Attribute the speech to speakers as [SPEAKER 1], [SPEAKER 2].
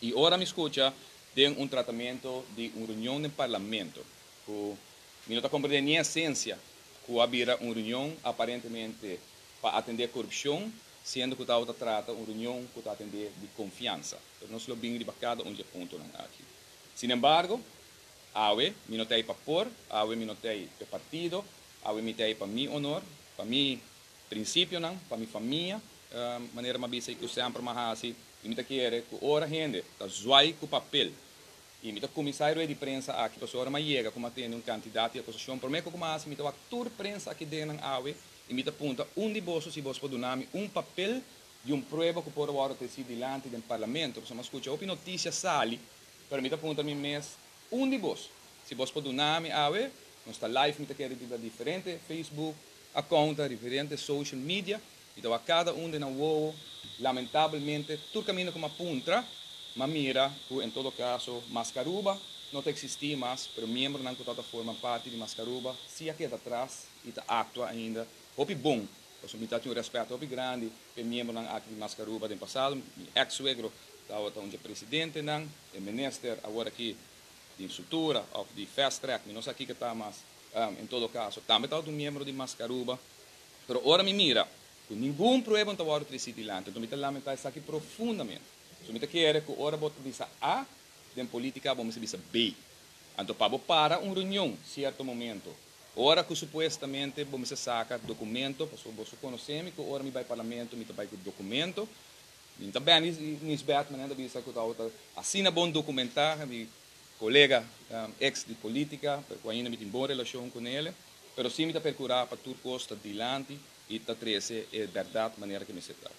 [SPEAKER 1] I ora mi skucha den un tratamentu di un reunion den parlamento, ku mi no ta komprendé ni esensia ku a bira un reunion aparentemente pa atendé korupshon, siendo ku tabata trata un reunion ku ta atendé di konfiansa. Pero nos lo bin riba kada un di e puntonan aki. Sinembargo, awe mi no ta ei pa por, awe mi no ta ei pa e partido, awe mi ta ei pa mi honor, pa mi prinsipionan, pa mi famia, manera mi a bisa i ku semper mi a hasi, i mi ta kere ku ora hende ta zwai ku papel, i mi ta kuminsá e rueda di prensa aki, pasobra ora mi a yega ku mi a tende un kantidat di akusashon, promé ku mi a hasi mi ta wak tur prensa aki den nan awe, i mi ta punta un di boso si boso por duna mi un papel di un prueba ku por a wòrdu tresí dilanti den parlamento, pasobra mi a skucha hopi notisia sali, pero mi ta puntra mi mes, un di boso, si boso por duna mi awe, nos ta live, mi ta kere riba diferente Facebook account, diferente social media, mi ta wak kada un den nan wowo, lamentabelmente tur kaminda ku mi a puntra, mi a mira ku en todo kaso Mascaruba no ta eksistí mas, pero miembronan ku tabata forma parti di Mascaruba si a keda atras i ta aktua ainda hopi bon. Pasobra mi ta tin un rèspèt hopi grandi pa e miembronan aki di Mascaruba den pasado. Mi èks suegro tabata un dje presidentenan, e minister awor aki di infrastruktura òf di fast track, mi no sa kiko ta mas, en todo kaso tambe tabata un miembro di Mascaruba. Pero ora mi mira ku ningun prueba no ta wòrdu tresí dilanti, anto mi ta lamentá esaki profundamente. So mi ta kere ku ora bo ta bisa A den polítika bo mester bisa B. Anto pa bo para un reunion sierto momento, Ora ku supuestamente bo mester saka dokumento, pasobra boso konosé mi ku ora mi bai parlamento mi ta bai ku dokumento. Mi no ta bèn Nisbet, manera ta bisa ku tabata asina bon dokumentá, mi kolega eks di politika, pero ku ainda mi tin bon relashon ku nele. Pero sí mi ta perkurá pa tur kos ta dilanti i ta trese e bèrdat manera ku mester ta.